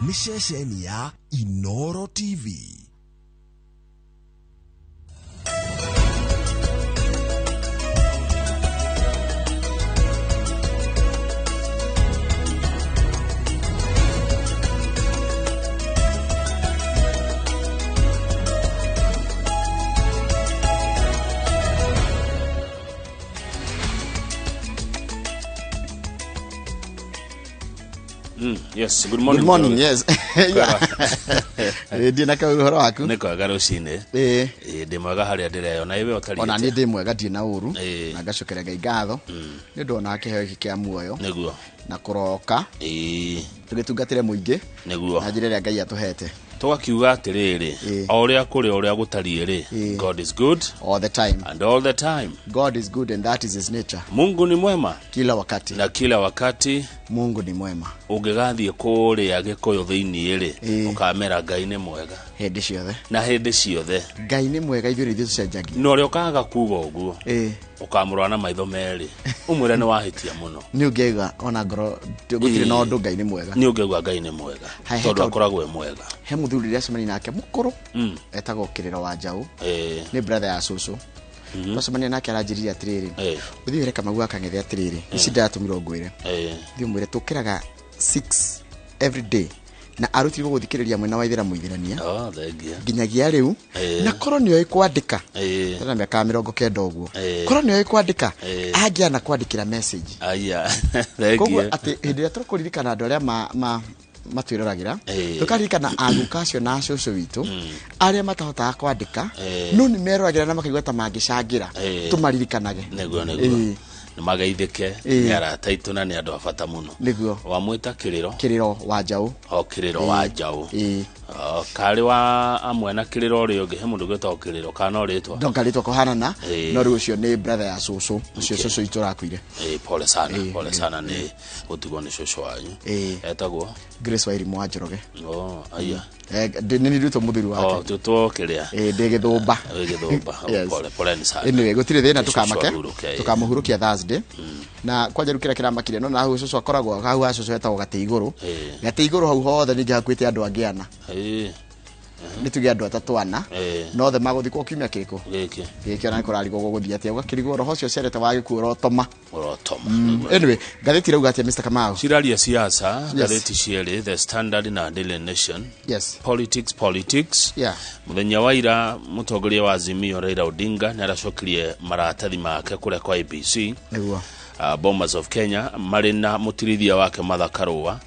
Nĩ ceceni ya Inoro TV. Yes, good morning. Good morning, yes. Yeah. Ndiĩ na kaũru ũhoro waku. Nĩ kwega rũcinĩ. Ĩĩ. Ĩĩ, ndĩ mwega harĩa ndĩreyo na iwe ũtariĩ Ona niĩ atĩa? ndĩ mwega ndirĩ na ũru Ĩĩ. na ngacokeria Ngai ngatho nĩ ũndũ ona kĩheo gĩkĩ kĩa muoyo Nĩguo. na kũroka Ĩĩ, tũgĩtungatĩre mũingĩ nĩguo. na njĩra ĩrĩa Ngai atũhete. Tũgakiuga atĩrĩrĩ, Ĩĩ. o ũrĩa kũrĩ o ũrĩa gũtariĩ rĩ, Ĩĩ. God is good All the time. and all the time. God is good and that is his nature. Mungu ni mwema Kila wakati. na kila wakati. Mungu ni mwema. Ũngĩgathiĩ kũrĩa Gĩkũyũ thĩinĩ rĩ, Ĩĩ. ũkamera Ngai nĩ mwega Hĩndĩ ciothe. na hĩndĩ ciothe. Ngai nĩ mwega ithuĩ nĩ ithuĩ tũcenjagia. Na ũrĩa ũkaga kuga ũguo, Ĩĩ. ũkamũrora na maitho merĩ, ũmwĩre nĩ wahĩtia mũno. Nĩ ũngĩaigua ona ngoro gũtirĩ na ũndũ Ngai nĩ mwega. Nĩ ũngĩigua Ngai nĩ mwega Hai, he tondũ kaũndũ- akoragwo e mwega. He mũthuri ndĩracemania nake mũkũrũ etagwo Kĩrĩro wa Njaũ. Ĩĩ. Nĩ brother ya cũcũ. Twacemania nake aranjĩrire atĩrĩrĩ, Ĩĩ. ũthiĩ wĩre Kamau wa Kang'ethe atĩrĩrĩ, ici ndĩratũmirwo ngwĩre. Ĩĩ. Thiĩ ũmwĩre tũkĩraga 6 every day na arutirwo gũthikĩrĩria mwena wa ithĩra mũithĩrania Oh, thengia. nginyagia rĩu Ĩĩ. na korwo nĩoĩ kwandĩka Ĩĩ. tena mĩaka ya 90 ũguo Ĩĩ. korwo nĩoĩ kwandĩka Ĩĩ. angĩana kwandĩkĩra message. Aya, Koguo thengia. atĩ hĩndĩ ĩrĩa tũkũririkana andũ arĩa matwĩroragĩra, Ĩĩ. tũkaririkana aguka acio na acũcũ witũ arĩa matahotaga kwandĩka Ĩĩ. no nĩ meroragĩra na makaigua ta mangĩcangĩra, Ĩĩ. tũmaririkanage. Nĩguo, nĩguo. Ĩĩ. Nĩ mageithĩke. Ĩĩ. Nĩ arata aitũ na nĩ andũ a bata mũno. Nĩguo. Wamwĩta Kĩrĩro? Kĩrĩro wa Njaũ. O Kĩrĩro wa Njaũ. Ĩĩ. O, karĩ wa amwe na Kĩrĩro ũrĩa ũngĩ, he mũndũ ũgĩtagwo Kĩrĩro kana no rĩtwa? Ndonga rĩtwa kũhanana. Ĩĩ. No rĩu ũcio nĩ brother ya cũcũ ũcio cũcũ witũ ũrakuire. Ĩĩ, pole sana. Ĩĩ, Pole ĩĩ, sana nĩ gũtigwo nĩ cũcũ wanyu. Ĩĩ. Etagwo? Grace Wairimu wa Njoroge. Oh, aya. Nĩ niĩ nduĩtwo mũthuri wake. Oh, tutwo kĩrĩa? Ĩĩ, ndĩ gĩthũmba. Wĩ gĩthũmba. Yes. Pole, poleni sana. Anyway, gũtirĩ thĩna. Cũcũ Tũkamake ahurũke, ĩĩ. tũkamũhurũkia Thursday na kwanja rĩu kĩrĩa kĩramakire no na hau cũcũ akoragwo hau ha cũcũ hetagwo gatĩ igũrũ. Ĩĩ. Gatĩ igũrũ hau hothe ningĩ hakuĩte andũ angĩ ana. Ĩĩ. Nĩ tuge andũ atatũ ana. Ĩĩ. No othe magũthikwo kiumia kĩrĩkũ? Gĩkĩ. Gĩkĩ ona nĩ kũrarigwo gũgũthiĩ atĩa, ũgakĩrigwo roho ũcio ũcerete wa gĩkuũ ũrotoma. Ũrotoma. Nĩguo. Anyway, ngathĩti irauga atĩa, Mr Kamau? Ciraria siasa ngathĩti cierĩ, The Standard na Daily Nation. Yes. Politics, politics. Yeah. Mũthenya wa ira mũtongoria wa Azimio Raila Odinga nĩ aracokirie maratathi make kũrĩa kwa IEBC. Nĩguo. Bomas of Kenya marĩ na mũtirithia wake Martha Karua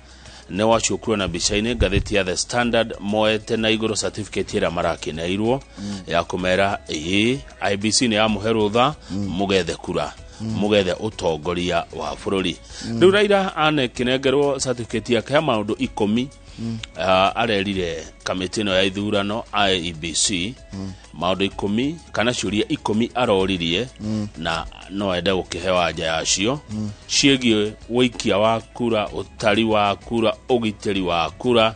nĩ wacukuo na mbica-inĩ ngathĩti ya The Standard moete na igũrũ certificate ĩrĩa marakineirwo ya kũmera ĩĩ IEBC nĩ yamũhe rũtha mũgethe kura mũgethe ũtongoria wa bũrũri. Rĩu Raila anekĩnengerwo certificate yake ya maũndũ 10, arerire kamĩtĩ ĩno ya ithurano IEBC maũndũ 10 kana ciũria 10 aroririe na no ende gũkĩheo anja yacio ciĩgiĩ ũikia wa kura, ũtari wa kura, ũgitĩri wa kura,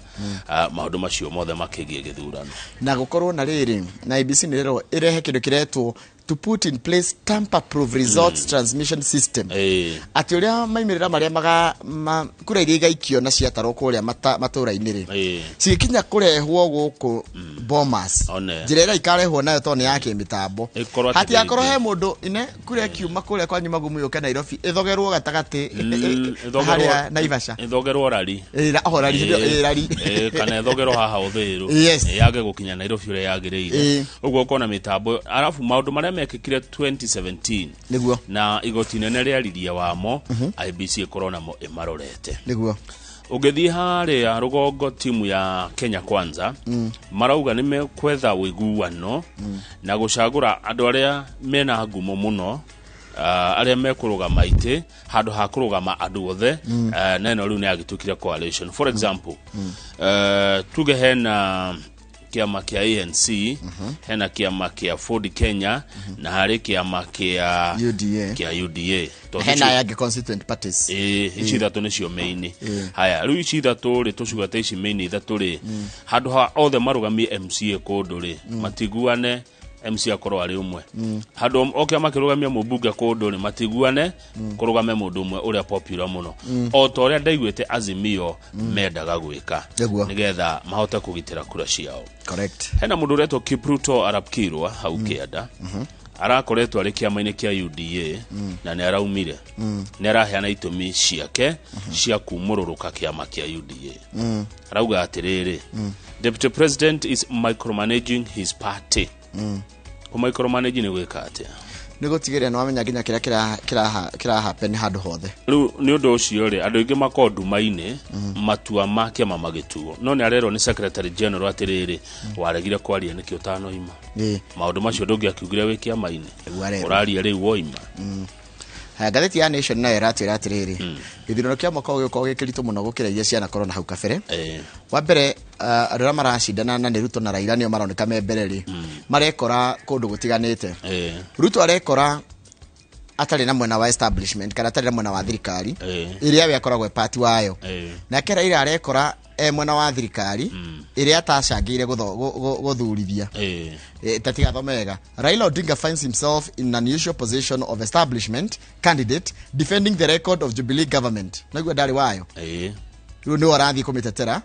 maũndũ macio mothe makĩgiĩ gĩthurano. Na gũkorwo na rĩrĩ na IEBC nĩ rĩrwo ĩrehe kĩndũ kĩretwo to put in place tamper proof results transmission system. Ĩĩ. Atĩ ũrĩa maimĩrĩra marĩa maga kura iria igaikio na ciatarwo kũrĩa matũra-inĩ rĩ, Ĩĩ. cigĩkinya kũrehwo gũkũ Bomas, One. njĩra ĩrĩa ikarehwo nayo tondũ nĩ ya kĩmĩtambo, Ĩkorwo atĩ hatigakorwo ndĩngĩ. he mũndũ ine kura ĩkiuma kũrĩa kwa nyuma gumu yũke Nairobi ĩthogerwo gatagatĩ harĩa Naivasha. Ĩthogerwo rari. Ĩĩ, oho rari, ĩĩ, rari. Ĩĩ, kana ĩthogerwo haha ũthĩrũ. Yes. Ĩĩ, yage gũkinya Nairobi ũrĩa yagĩrĩire. Ĩĩ. Ũguo ũkona mĩtambo arabu maũndũ marĩa mekĩkire 2017 Nĩguo. na igoti inene rĩaririe wamo, IEBC ĩkorwo namo ĩmarorete. Nĩguo. Ũngĩthiĩ harĩa rũgongo timu ya Kenya Kwanza marauga nĩ mekwetha ũiguano na gũcagũra andũ arĩa mena ngumo mũno, arĩa mekũrũgama itĩ handũ ha kũrũgama andũ othe, na ĩno rĩu nĩ yagĩtuĩkire coalition. For example, tuge hena kĩama kĩa ANC, hena kĩama kĩa Ford Kenya na harĩ kĩama kĩa UDA. Kĩa UDA. Tondũ Hena aya angĩ constituent parties. Ĩĩ, ici ithatũ nĩcio main. Haya, rĩu ici ithatũ rĩ, tũcuga ta ici main ithatũ rĩ, handũ ha othe marũgamie MCA kũndũ rĩ, matiguane. MC akorwo arĩ ũmwe handũ o kĩama kĩrũgamia mũmbunge kũndũ rĩ matiguane kũrũgame mũndũ ũmwe ũrĩa popular mũno, o ta ũrĩa ndaiguĩte Azimio mendaga gwĩka Nĩguo. nĩgetha mahote kũgitĩra kura ciao. Correct. Hena mũndũ ũretwo Kipruto Arap Kirwa hau kĩanda, arakoretwo arĩ kĩama-inĩ kĩa UDA na nĩ araumire, nĩ araheana itũmi ciake cia kumũrũrũka kĩama kĩa UDA. Arauga atĩrĩrĩ, deputy president is micromanaging his party. Kũ micromanage nĩ gwĩka atĩa? Nĩ gũtigĩrĩra nĩ wamenya nginya kĩrĩa kĩra happen handũ hothe. Rĩu nĩ ũndũ ũcio rĩ, andũ aingĩ makorwo nduma-inĩ matua ma kĩama magĩtuo, no nĩ arerwo nĩ secretary general atĩrĩrĩ, waregire kwaria nĩkĩ ũtanoima? Maũndũ macio ndũngĩakiugire wĩ kĩama-inĩ. Nĩguo arerwo. Ũraria rĩu woima. Haya, ngathĩti ya Nation nayo ĩratwĩra atĩrĩrĩ, gĩthurano kĩa mwaka ũyũ gĩgũkorwo gĩ kĩritũ mũno gũkĩra iria cianakorwo na hau kabere. Wa mbere, andũ arĩa maracindana na nĩ Ruto na Raila nĩo maroneka me mbere rĩ, marekora kũndũ gũtiganĩte. Ruto arekora atarĩ na mwena wa establishment kana atarĩ na mwena wa thirikari ĩrĩa we akoragwo e part wayo. Nake Raila arekora e mwena wa thirikari ĩrĩa atacangĩire gũthurithia. Tatiga thome wega. Raila Odinga finds himself in an unusual position of establishment candidate defending the record of Jubilee government. Naguo ndarĩ wayo. Rĩu nĩwe arathiĩ kũmĩtetera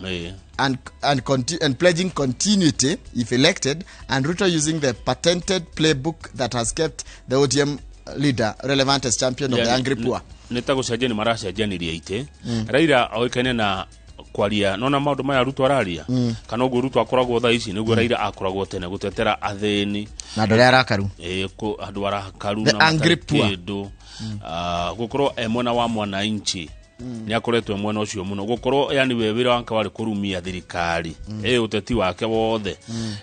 and pledging continuity if elected, and Ruto using the patented playbook that has kept the ODM leader relevant as champion of the angry poor. Nĩ ta gũcenjia nĩ maracenjanirie itĩ. Raila oĩkaine na kwaria nona maũndũ maya Ruto araria, kana ũguo Ruto akoragwo thaa ici nĩguo Raila akoragwo tene, gũtetera athĩni. Na andũ arĩa arakaru. Andũ arakaru The na angry matarĩ poor. kĩndũ. Ah, gũkorwo e mwena wa mwananchi, nĩ akoretwo e mwena ũcio mũno, gũkorwo yani we wĩra wake warĩ kũrumia thirikari, ũteti wake wothe.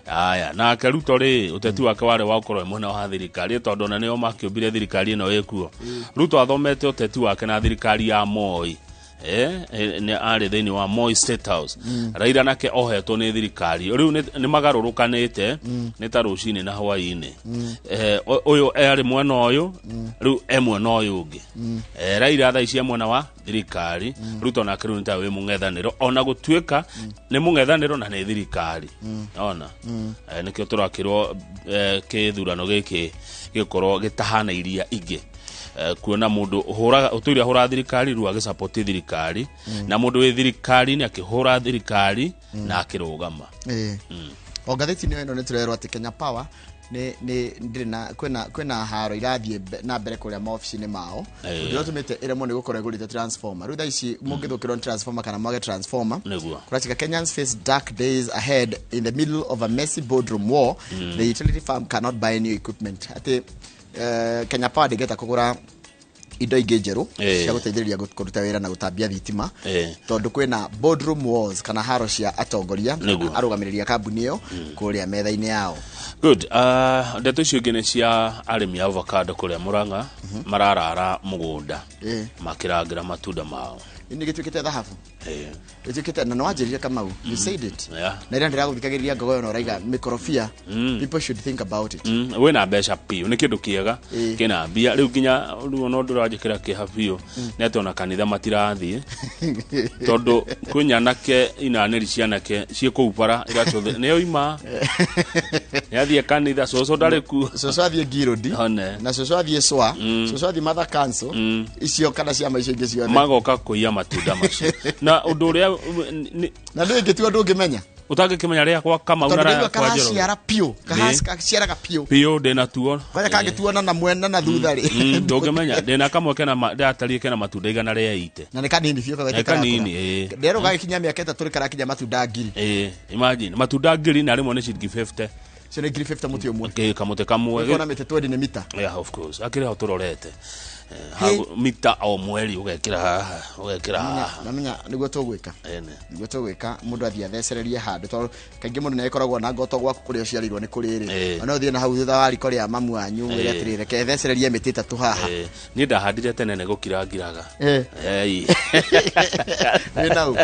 Aya, nake Ruto rĩ, ũteti wake warĩ wa gũkorwo e mwena wa thirikari, tondũ ona nĩo makĩũmbire thirikari ĩno ĩkuo. Ruto athomete ũteti wake na thirikari ya Moi, nĩ arĩ thĩinĩ wa Moi State House. Raila nake ohetwo nĩ thirikari. Rĩu nĩ magarũrũkanĩte, nĩ ta rũcinĩ na hwaĩ-inĩ. Ũyũ arĩ mwena ũyũ, rĩu e mwena ũyũ ũngĩ. Raila thaa ici e mwena wa thirikari, Ruto nake rĩu nĩ ta wĩ mũng'ethanĩro, ona gũtuĩka nĩ mũng'ethanĩro na nĩ thirikari ona. Nĩkĩo tũrakĩrwo kĩthurano gĩkĩ gĩkorwo gĩtahana iria ingĩ. Kuona mũndũ ũhũraga ũtũire ahũra thirikari rĩu agĩcapoti thirikari, na mũndũ wĩ thirikari-inĩ akĩhũra thirikari na akĩrũgama. O ngathĩti-inĩ ĩno nĩ tũrerwo atĩ Kenya Power nĩ ndĩrĩ na kwĩna haro irathiĩ na mbere kũrĩa maobici-inĩ mao. Ũndũ ũrĩa ũtũmĩte ĩremwo nĩ gũkorwo ĩgũrĩte transformer. Rĩu thaa ici mũngĩthũkĩrwo nĩ transformer kana mwage transformer, kũracika Kenyans face dark days ahead in the middle of a messy boardroom war. The utility firm cannot buy new equipment. Atĩ Kenya Power ndĩngĩhota kũgũra indo ingĩ njerũ cia gũteithĩrĩria kũruta wĩra na gũtambia thitima, tondũ kwĩna boardroom wars kana haro cia atongoria, arũgamĩrĩri a kambuni ĩyo kũrĩa metha-inĩ yao. Good. Ndeto icio ingĩ nĩ cia arĩmi a avocado kũrĩa Murang'a mararara mũgũnda makĩrangĩra matunda mao. Nĩ gĩtuĩkĩte thahabu, ĩtuĩkĩte na nĩwanjĩrire Kamau, you said it, na ira ndĩragũthikagĩrĩria ngogoyo na ũraiga mĩkorobia, people should think about it. Wĩna mbeca biũ, nĩ kĩndũ kĩega kĩna mbia rĩu, nginya rĩu ona ũndũ ũranjĩkĩra kĩeha biũ nĩ atĩ ona kanitha matirathiĩ, tondũ kwĩ nyanake inanĩri cianake ciĩ kũu bara iracũthĩ nĩ oima nĩ athiĩ kanitha, cũcũ ndarĩ kuo. Cũcũ athiĩ Ngirũndi. One. Na cũcũ athiĩ cwa, cũcũ athiĩ Mother Council icio kana ciama icio ingĩ ciothe. Magoka kũiya matunda macio na ũndũ ũrĩa Na ndũ ĩngĩ ndũngĩmenya. Ũtangĩkĩmenya rĩa kwa Kamau tondũ na ndaigua rĩa kwa Njoroge. karaciara piũ, kaciaraga piũ. Biũ ndĩna tuo. Kwanja kangĩtuona na mwena na thutha rĩ. Ndũngĩmenya ndĩna kamwe kena ndĩratariĩ kena matunda 180. Na nĩ kanini biũ kagaita. Nĩ kanini, ĩĩ. Nderwo gagĩkinya mĩaka 3 rĩ karakinya matunda 1000. Ĩĩ, imagine matunda 1000 na rĩmwe nĩ ciringi 50. Cio nĩ 50,000 mũtĩ ũmwe. Kamũtĩ kamwe. Ũkona mĩtĩ 20 nĩ mita. Yeah, of course, akĩrĩ ho tũrorete. Mita o mweri ũgekĩra haha, ũgekĩra haha. Namenya nĩguo tũgwĩka. Ene. Nĩguo tũgwĩka, mũndũ athiĩ athecererie handũ, tondũ kaingĩ mũndũ nĩagĩkoragwo na ngoto gwaku kũrĩa ũciarĩirwo nĩ kũrĩ rĩ, ona ũthiĩ na hau thutha wa riko rĩa mamu wanyu wĩre atĩrĩ, reke thecererie mĩtĩ 3 haha. Niĩ ndahandire tene nĩ gũkira ngiraga. Ei. Wĩ nau.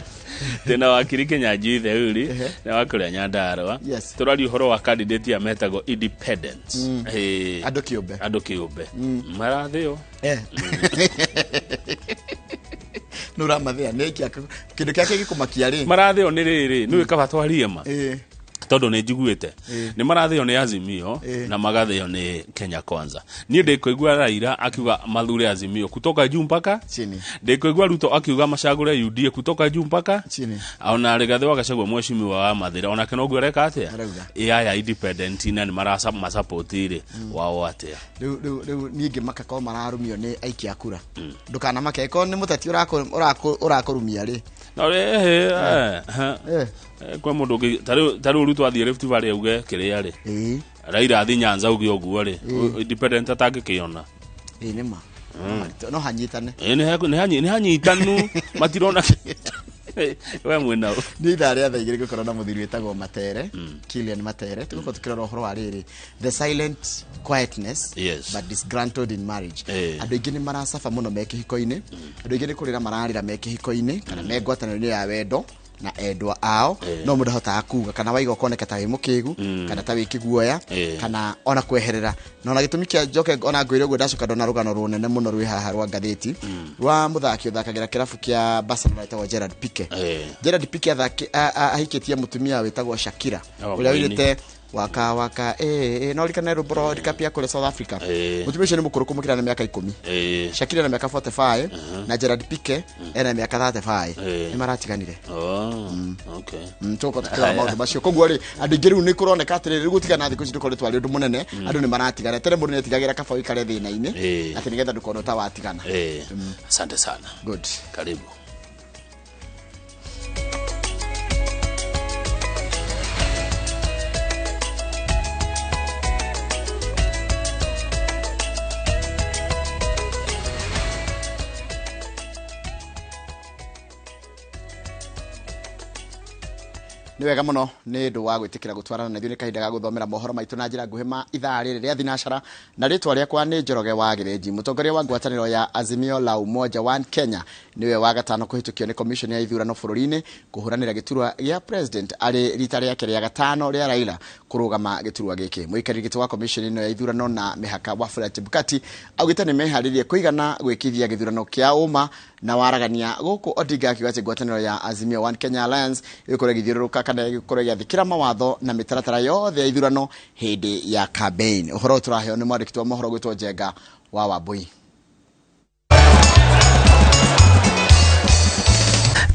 Ndĩna wakiri Kĩnyanjui Theuri na wa kũrĩa Nyandarũa. Tũraria ũhoro wa candidate ya metagwo independence. Andũ kĩũmbe. Andũ kĩũmbe marathĩo. Nĩ ũramathĩa nĩ kĩndũ kĩake gĩkũmakia rĩ. Marathĩo nĩ rĩrĩ nĩwĩ kaba twarie ma. Tondũ nĩ njiguĩte nĩ marathĩo nĩ Azimio na magathĩo nĩ Kenya Kwanza. Niĩ ndĩkũigua Raila akiuga mathure Azimio kutoka juu mpaka Chini. Ndĩkũigua Ruto akiuga macagũre UDA kutoka juu mpaka Chini. Ona Rigathĩ wa Gachagua, mheshimiwa wa Mathĩra, onake noguo areka atĩa. Arauga. Ĩ aya independent na nĩ marasapoti rĩ wao atĩa? Rĩu niĩ ngĩmaka korwo mararumio nĩ aikia a kura, ndũkanamake korwo nĩ mũteti ũrakũrumia rĩ. No rĩ kwĩ mũndũ ũngĩ ta rĩu Ruto athiĩ Rift Valley auge kĩrĩa rĩ, Raila athiĩ Nyanza auge ũguo rĩ, independent atangĩkĩona. Ĩĩ, nĩ ma no hanyitane. Ĩ, nĩ hanyitanu matirona we mwena ũ. Nĩ ithaa rĩa thaa 2 gũkorwo na mũthuri wĩtagwo Matere, Kilian Matere. Tũgũkorwo tũkĩrora ũhoro wa rĩrĩ, the silent quietness but disgruntled in marriage. Andũ aingĩ nĩ maracaba mũno me kĩhiko-inĩ, andũ aingĩ nĩ kũrĩra mararĩra me kĩhiko-inĩ kana me ngwatanĩro-inĩ ya wendo na endwa ao, no mũndũ ahotaga kuga kana waiga ũkoneka ta wĩ mũkĩgu kana ta wĩ kĩguoya kana ona kweherera. Na ona gĩtũmi kĩa njoke ona ngwĩre ũguo, ndacoka ndona rũgano rũnene mũno rwĩ haha rwa ngathĩti rwa mũthaki ũthakagĩra kĩrabu kĩa Barcelona wĩtagwo Gerard Pique. Gerard Pique ahikĩtie mũtumia wĩtagwo Shakira, Oh, ũrĩa mũini. wĩrĩte "Waka Waka", no rikane rwĩmbo rwa World Cup ya kũrĩa South Africa. Mũtumia ũcio nĩ mũkũrũ kũmũkĩra na mĩaka 10. Shakira na mĩaka 45 na Gerard Pique ena mĩaka 35. Nĩ maratiganire. Oh, okay. Tũgũkorwo tũkĩrora maũndũ macio. Koguo rĩ, andũ aingĩ rĩu nĩ kũroneka atĩrĩrĩ, rĩu gũtigana thikũ ici ndũkoretwo arĩ ũndũ mũnene, andũ nĩ maratigana. Tene mũndũ nĩ etigagĩra kaba ũikare thĩna-inĩ atĩ nĩgetha ndũkonwo ta watigana. Asante sana. Good. Karibu. Nĩ wega mũno nĩ ũndũ wa gwĩtĩkĩra gũtwarana na ithuĩ. Nĩ kahinda ga gũthomera mohoro maitũ na njĩra nguhĩ ma ithaa rĩrĩ rĩa thinacara, na rĩtwa rĩakwa nĩ Njoroge wa Gĩrĩnji. Mũtongoria wa ngwatanĩro ya Azimio la Umoja One Kenya nĩwe wa gatano kũhĩtũkio nĩ commission ya ithurano bũrũri-inĩ kũhũranĩra gĩturwa gĩa president, arĩ rita rĩake rĩa gatano rĩa Raila kũrũgama gĩturwa gĩkĩ. Mũikarĩri gĩtĩ wa commission ĩno ya ithurano na mĩhaka, Wafula Chebukati, augĩte nĩ meharĩrie kũigana gwĩkithia gĩthurano kĩa ũma na waragania, gũkũ Odinga akiuga atĩ ngwatanĩro ya Azimio One Kenya Alliance ĩgũkorwo ĩgĩthiũrũrũka kana ĩgũkorwo ĩgĩathĩkĩra mawatho na mĩtaratara yothe ya ithurano hĩndĩ ya campaign. Ũhoro ũyũ tũraheo nĩ mwandĩki wa mohoro gwĩtwo Njenga wa Wambui.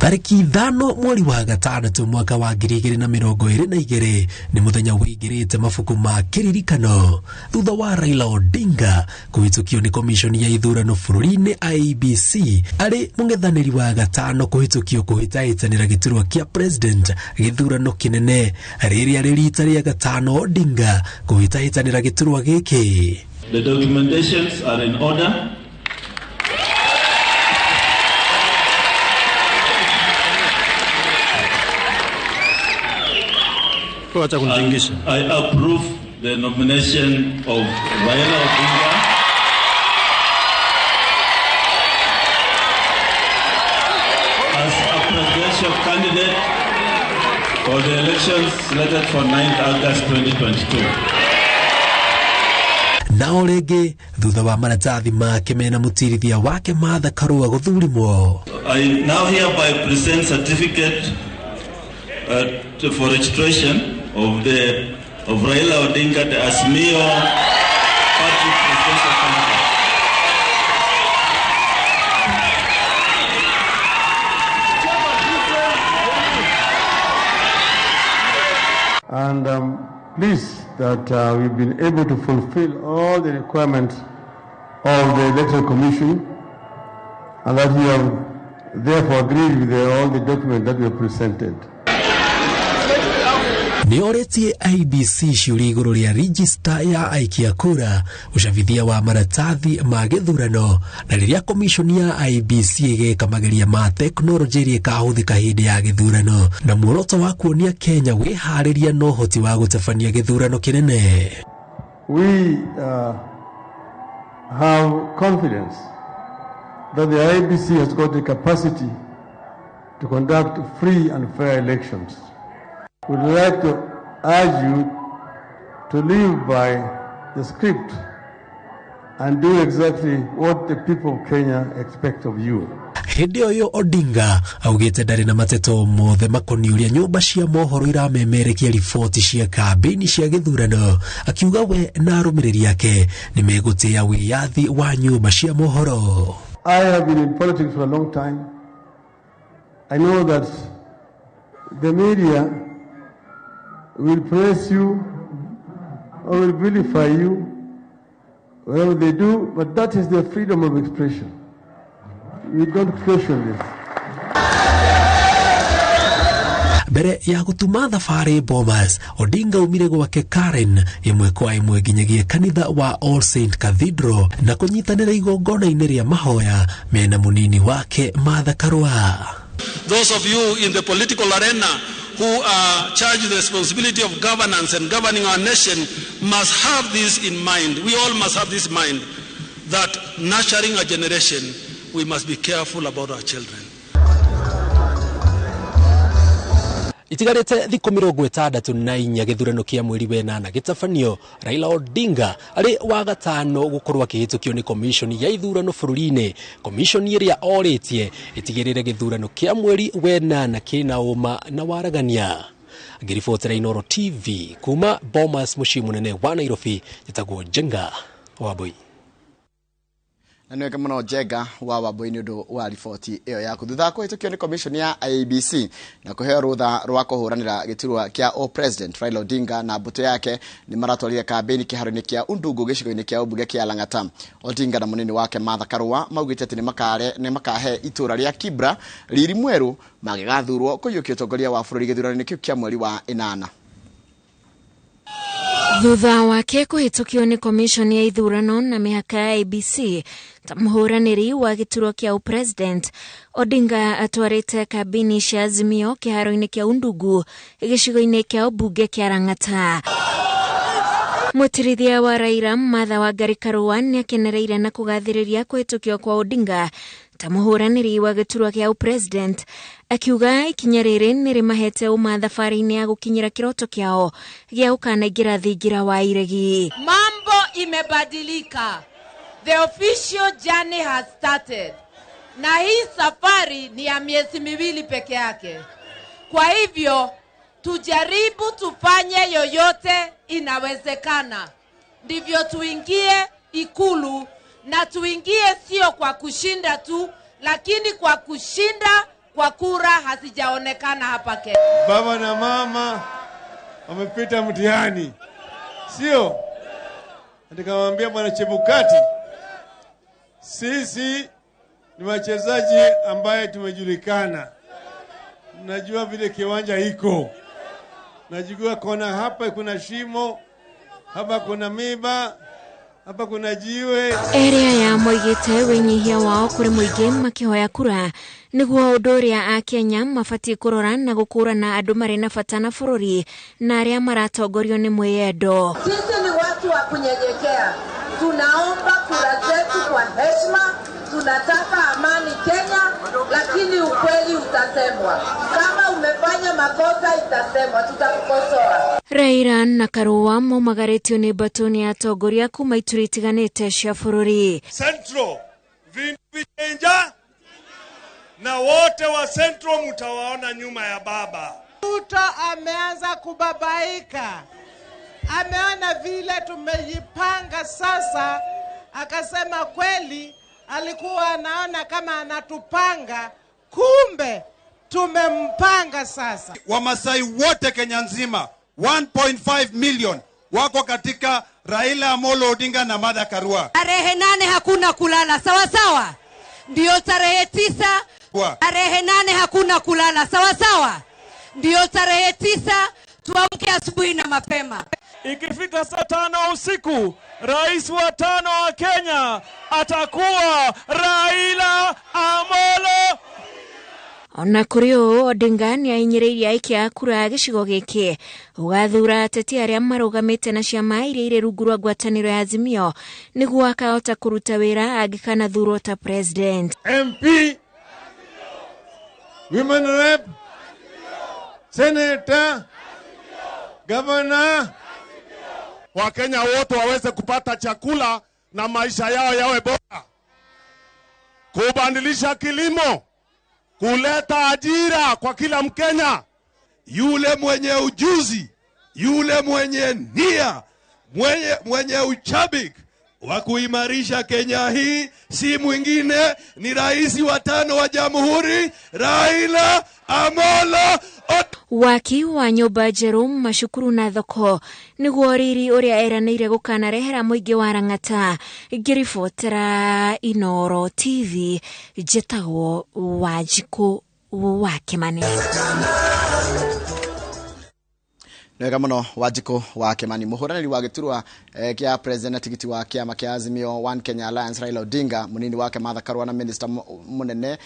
Tarĩki 5 mweri wa gatandatũ mwaka wa 2022 nĩ mũthenya wĩingĩrĩte mabuku ma kĩririkano thutha wa Raila Odinga kũhĩtũkio nĩ komishoni ya ithurano bũrũri-inĩ IEBC arĩ mũng'ethanĩri wa gatano kũhĩtũkio kũhĩtahĩtanĩra gĩturwa kĩa president gĩthurano kĩnene, rĩrĩa rĩ rita rĩa gatano Odinga kũhĩtahĩtanĩra gĩturwa gĩkĩ. The documentations are in order. Wacha kunitingisha. I approve the nomination of Raila Odinga as a presidential candidate for the elections slated for 9th August 2022. Nao rĩngĩ thutha wa maratathi make mena mũtirithia wake Martha Karua gũthurimwo. I now hereby present certificate for registration of Raila Odinga, the Azimio Party presidential candidate. And I'm pleased that we've been able to fulfill all the requirements of the Electoral Commission and that you have therefore agreed with all the documents that we presented. Nĩ orĩtie IEBC ciũria igũrũ rĩa register ya aikia kura, ũcabithia wa maratathi ma gĩthurano, na rĩrĩa komishoni ya IEBC ĩgeka mageria ma tekinoronjĩ ĩrĩa ĩkahũthĩka hĩndĩ ya gĩthurano na muoroto wa kuonia Kenya wĩharĩria na ũhoti wa gũtabania gĩthurano kĩnene. We have confidence that the IEBC has got the capacity to conduct free and fair elections. We'd like to urge you to live by the script and do exactly what the people of Kenya expect of you. Hĩndĩ ĩyo Odinga augĩte ndarĩ na mateto mothe makoniĩ ũrĩa nyũmba cia mohoro iramemerekia riboti cia kambĩini cia gĩthurano, akiuga we na arũmĩrĩri ake nĩ megũtĩĩa wĩyathi wa nyũmba cia mohoro. I have been in politics for a long time. I know that the media will praise you or will vilify you, whatever they do, but that is their freedom of expression. We don't question this. Mbere ya gũtuma thabarĩ Bomas, Odinga aumire gwake Karen ĩmwe kwa ĩmwe nginyagia kanitha wa All Saint Cathedral na kũnyitanĩra igongona-inĩ rĩa mahoya mena mũnini wake Martha Karua. Those of you in the political arena who are charged with the responsibility of governance and governing our nation must have this in mind. We all must have this in mind, that nurturing a generation, we must be careful about our children. Itigarĩte thikũ 64 gĩthurano kĩa mweri wenana gĩtabanio, Raila Odinga arĩ wa gatano gũkorwo akĩhĩtũkio nĩ komishoni ya ithurano bũrũri-inĩ, komishoni ĩrĩa orĩtie ĩtigĩrĩre gĩthurano kĩa mweri wenana kĩna ũma na waragania. Ngĩribotera Inooro TV kuma Bomas, mũciĩ mũnene wa Nairobi, njĩtagwo Njenga Wambui. Na nĩ wega mũno Njenga wa Wambui nĩ ũndũ wa riboti ĩyo yaku. Thutha wa kũhĩtũkio nĩ commission ya IEBC na kũheo rũtha rwa kũhũranĩra gĩturwa kĩa o president, Raila Odinga na mbũtũ yake nĩ maratwarire kambĩini kĩharo-inĩ kĩa Undugu gĩcigo-inĩ kĩa ũmbunge kĩa Lang'ata. Odinga na mũnini wake Martha Karua maugĩte atĩ nĩ makahe itũra rĩa Kibra riri mwerũ mangĩgathurwo kũiyũkia ũtongoria wa bũrũri gĩthurano-inĩ kĩu kĩa mweri wa 8. Thutha wake kũhĩtũkio nĩ komishoni ya ithurano na mĩhaka ya IEBC ta mũhũranĩri wa gĩturwa kĩa ũpresident, Odinga atwarĩte kambĩini cia Azimio kĩharo-inĩ kĩa Undugu gĩcigo-inĩ kĩa ũmbunge kĩa Lang'ata. Mũtirithia wa Raila Martha Wangari Karua nĩakenereire na kũgathĩrĩria kũhĩtũkio kwa Odinga ta mũhũranĩri wa gĩturwa kĩa ũpresident, akiuga ikinya rĩrĩ nĩ rĩmahete ũma thabarĩ-inĩ ya gũkinyĩra kĩroto kĩao gĩa gũkanaingĩra thingira wa iregi. Mambo imebadilika. The official journey has started. Na hii safari ni ya miezi miwili peke yake. Kwa hivyo tujaribu tufanye yoyote inawezekana. Ndivyo tuingie Ikulu, na tuingie sio kwa kushinda tu, lakini kwa kushinda kwa kura hazijaonekana hapa Kenya. Baba na mama wamepita mtihani, sio? Nikamwambia Bwana Chebukati, sisi ni wachezaji ambaye tumejulikana. Najua vile kiwanja iko. Najua kona hapa kuna shimo, hapa kuna miba, hapa kuna jiwe. Area ya moigĩte wĩnyihia wao kũrĩ mũingĩ makĩhoya kura nĩguo ũndũ ũrĩa Akenya mabatiĩ kũrora na gũkũrana andũ marĩ na bata na bũrũri na arĩa maratongorio nĩ mwĩyendo. Sisi ni watu wa kunyenyekea. Tunaomba kura zetu kwa heshima, tunataka amani Kenya, lakini ukweli utasemwa. Kama umefanya makosa itasemwa, tutakukosoa. Raila na Karua maumagarĩtio nĩ mbatũ nĩ atongoria kuma ituri itiganĩte cia bũrũri. Central vindu vichenja na wote wa Central mtawaona nyuma ya baba. Ruto ameanza kubabaika. Ameona vile tumejipanga sasa, akasema kweli alikuwa anaona kama anatupanga, kumbe tumempanga sasa. Wamasai wote Kenya nzima 1.5 million wako katika Raila Amolo Odinga na Martha Karua. Tarehe 8 hakuna kulala, sawa sawa. Ndio tarehe 9. Tarehe 8 hakuna kulala, sawa sawa. Ndio tarehe 9 tuamke asubuhi na mapema. Ikifika saa 5 usiku, rais wa 5 wa Kenya atakuwa Raila Amolo. Ona kũrĩ ũũ, Odinga nĩahinyĩrĩirie aikia a kura gĩcigo gĩkĩ ũgathura ateti arĩa marũgamĩte na ciama iria irĩ rungu rwa ngwatanĩro ya Azimio nĩguo akahota kũruta wĩra angĩkanathurwo ta president. MP, women rep, senator, governor. Wakenya wote waweze kupata chakula na maisha yao yawe bora. Kubadilisha kilimo, Kuleta ajira kwa kila Mkenya. Yule mwenye ujuzi, yule mwenye nia, mwenye uchabik wa kuimarisha Kenya hii si mwingine ni rais wa 5 wa Jamhuri, Raila Amolo Odinga. Waki wa nyũmba njerũ, macukuru na thoko nĩguo riri ũrĩa eranĩire gũkanarehera mũingĩ wa Lang'ata. Ngĩribotera Inooro TV, njĩtagwo Wanjikũ wa Kĩmani. Wega muno Wanjikũ wa Kimani. Muhuraniri wa giturwa kia president na tigiti wa kiama kia Azimio One Kenya Alliance Raila Odinga, munini wake Martha Karua na minister munene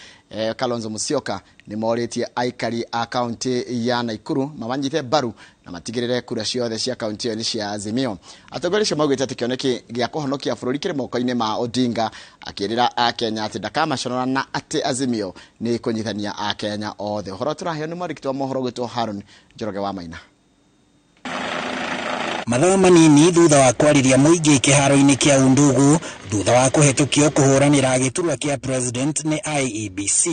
Kalonzo Musyoka ni moritie aikari a kaunti ya Nakuru mabanyite mbaru na matigirire kura ciothe cia kaunti iyo ni cia Azimio. Atongoria acio maugite ati kioneki gia kuhonokia bururi kiri moko-ini ma Odinga, akirira Akenya ati ndakamaconora na ati Azimio ni kunyithania Akenya othe. Uhoro turaheo ni mwandĩki wa mohoro gwitwo Haron Njoroge wa Maina. Mathaa manini thutha wa kwariria mũingĩ kĩharo-inĩ kĩa Undugu thutha wa kũhetũkio kũhũranĩra gĩturwa kĩa president nĩ IEBC,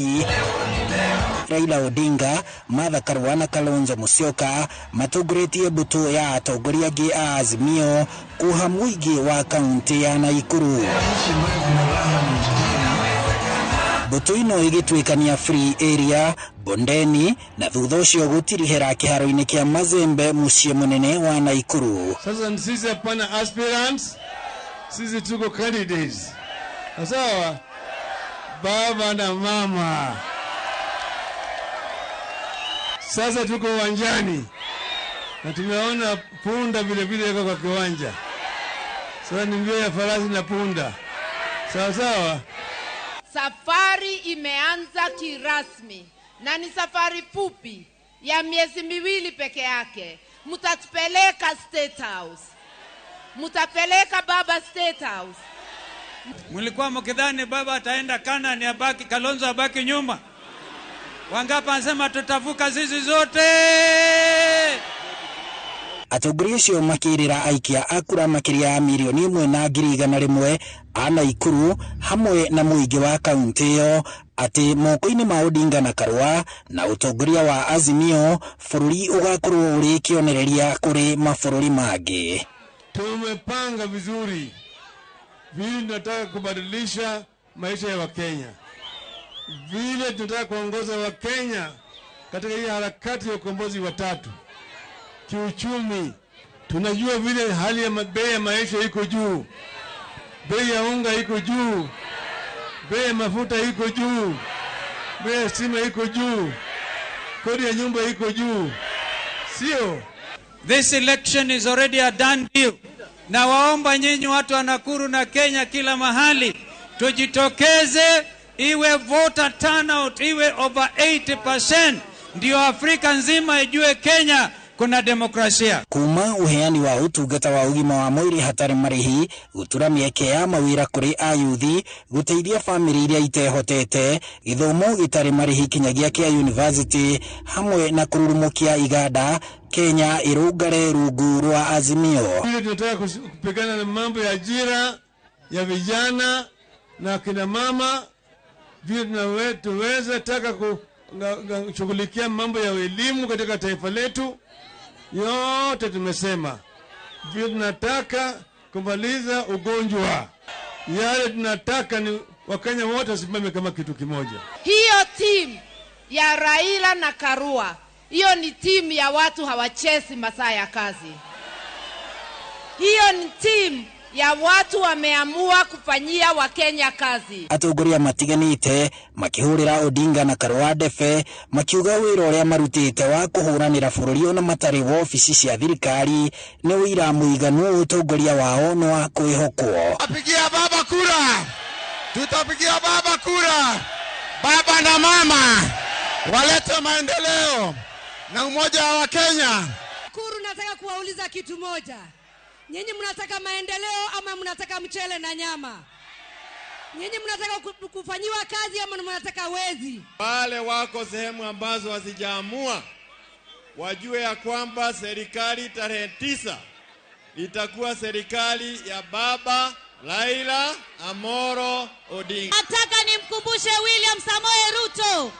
Raila Odinga, Martha Karua na Kalonzo Musyoka matongoretie mbũtũ ya atongoria angĩ a Azimio kuha mũingĩ wa kaunti ya Nakuru. Mbũtũ ĩno ĩgĩtuĩkania Free Area, Bondeni na thutha ũcio gũtirihĩra kĩharo-inĩ kĩa Mazembe mũciĩ mũnene wa Nakuru. Sasa sisi hapana aspirants, sisi tuko candidates. Sawa? Baba na mama. Sasa tuko uwanjani na tumeona punda vile vile yuko kwa kiwanja. Sasa ni mbio ya farasi na punda. Sawa sawa? Safari imeanza kirasmi na ni safari fupi ya miezi miwili peke yake. Mtatupeleka State House. Mtapeleka baba State House. Mlikuwa mkidhani baba ataenda Kana abaki, Kalonzo abaki nyuma. Wangapi anasema tutavuka zizi zote. Atongoria acio makĩrĩra aikia a kura makĩria ya mirioni 1,100,000 a Nakuru hamwe na mũingĩ wa kaunti ĩyo atĩ moko-inĩ ma Odinga na Karua na ũtongoria wa Azimio bũrũri ũgakorwo ũrĩ kĩonereria kũrĩ mabũrũri mangĩ. Tumepanga vizuri vile tunataka kubadilisha maisha ya Wakenya, vile tunataka kuongoza Wakenya katika hii harakati ya ukombozi wa tatu kiuchumi. Tunajua vile hali ya bei ya maisha iko juu, bei ya unga iko juu, bei ya mafuta iko juu, bei ya stima iko juu, kodi ya nyumba iko juu, sio? This election is already a done deal. Na waomba nyinyi watu wa Nakuru na Kenya kila mahali tujitokeze, iwe voter turnout iwe over 80%, ndio Afrika nzima ijue Kenya kuna demokrasia. Kuma uheani wa utungata wa ugima wa mwĩrĩ hatarĩ marĩhi, gũtura mĩeke ya mawĩra kũrĩ ayuthi, gũteithia bamĩrĩ iria itehotete, gĩthomo gĩtarĩ marĩhi kinyagia kĩa university, hamwe na kũrurumũkia iganda, Kenya ĩrũngare rungu rwa Azimio. Vile tunataka kupigana na mambo ya ajira ya vijana na kina mama, vile tunaweza taka kushughulikia mambo ya elimu katika taifa letu. Yote tumesema vile tunataka kumaliza ugonjwa, yale tunataka ni Wakenya wote wasimame kama kitu kimoja. Hiyo timu ya Raila na Karua, hiyo ni timu ya watu hawachezi masaa ya kazi. Hiyo ni timu ya watu wameamua kufanyia Wakenya kazi. Atongoria matiganite makihurira Odinga na Karua ndebe makiuga wira uria marutite wa kuhuranira bururi ona matari wobici cia thirikari ni wira muiganu utongoria wao ni wa kwihokwo. Tutapigia baba kura, tutapigia baba kura, baba na mama walete maendeleo na umoja wa Kenya. Kuru, nataka kuwauliza kitu moja. Nyinyi mnataka maendeleo ama mnataka mchele na nyama? Nyinyi mnataka kufanyiwa kazi ama mnataka wezi? Wale wako sehemu ambazo hazijaamua wajue ya kwamba serikali tarehe 9 itakuwa serikali ya baba Raila Amolo Odinga. Nataka nimkumbushe William Samoei Ruto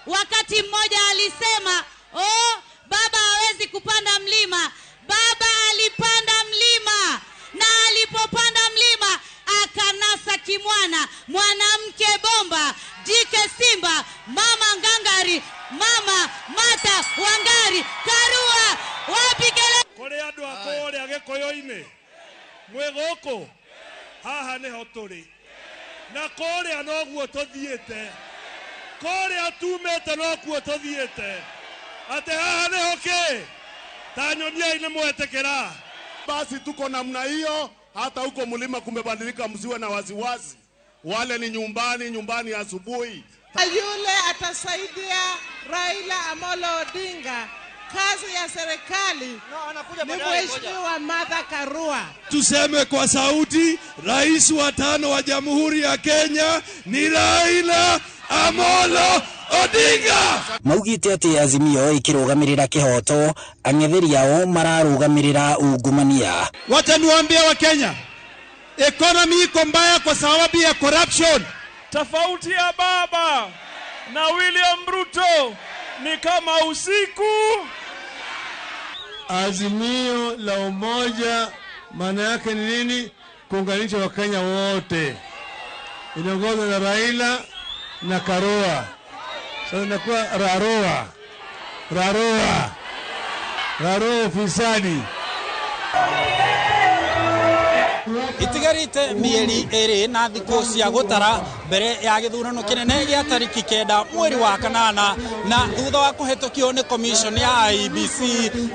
Wakati mmoja alisema, oh, baba hawezi kupanda mlima. Baba alipanda mlima, na alipopanda mlima akanasa kimwana, mwanamke bomba, jike simba, mama ngangari, mama Martha Wangari Karua. Wapi kelele? Kuri andu a kuria Gikuyu-ini mwi guku haha niho turi, na kuria noguo tuthiite, kuria tumite nokuo tuthiite, ati haha niho ki ta nyoniai ni mwetikira. Basi tuko namna hiyo. Hata huko mlima kumebadilika, msiwe na wasiwasi. Wale ni nyumbani, nyumbani asubuhi. Yule atasaidia Raila Amolo Odinga kazi ya serikali ni Mheshimiwa Martha Karua. Tuseme kwa sauti, rais wa 5 wa Jamhuri ya Kenya ni Raila Amolo Odinga. Maugite ati Azimio ikirugamirira kihoto, ang'etheri ao mararugamirira ungumania. Wacha niwaambie wa Kenya, economy iko mbaya kwa sababu ya corruption. Tofauti ya baba na William Ruto ni kama usiku. Azimio la umoja maana yake ni nini? Kuunganisha Wakenya wote. Inaongozwa na Raila na Karua. Sasa inakuwa Raroa. Raroa. Raroa ufisadi. Itigarite mieri ĩrĩ na thikũ cia gũtara mbere ya gĩthurano kĩnene gĩa tarĩki 9 mweri wa 8, na thutha wa kũhetũkio nĩ commission ya IEBC,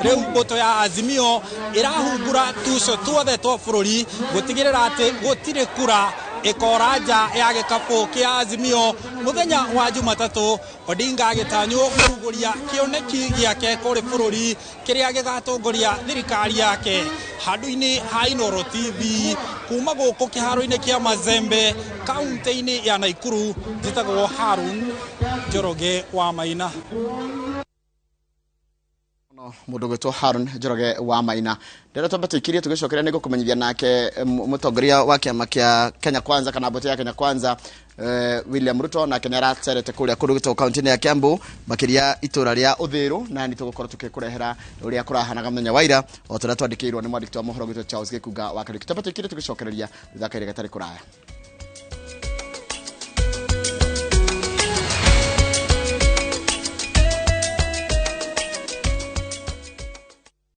rĩu mbũtũ ya Azimio ĩrahungura tuco tuothe twa bũrũri gũtigĩrĩra atĩ gũtirĩ kura ĩkora nja ya gĩkabũ kĩa Azimio. Mũthenya wa Jumatatũ, Odinga agĩtanywo kũrugũria kĩoneki gĩake kũrĩ bũrũri kĩrĩa gĩgatongoria thirikari yake. Handũ-inĩ ha Inooro TV kuma gũkũ kĩharo-inĩ kĩa Mazembe kaunti-inĩ ya Nakuru, njĩtagwo Harun Njoroge wa Maina. Mundu gwitwo Harun Njoroge wa Maina. Ndĩrenda twambe tũikirie tũgĩcokeria nĩ gũkũmenyithia nake mũtongoria wa kĩama kĩa Kenya Kwanza kana mbũtũ ya Kenya Kwanza William Ruto nake nĩ aracerete kũrĩa kũndũ gwĩtagwo kaunti-inĩ ya Kiambu, makĩria itũra rĩa Uthiru, na nĩ tũgũkorwo tũgĩkũrehera ũrĩa kũrahanaga mũthenya wa ira o ta ũrĩa twandĩkĩirwo nĩ mwandĩki wa mohoro gwĩtwo Charles Gĩkunga wa Kariuki. Twambe tũikirie tũgĩcokereria thutha kahinda gatarĩ kũraya.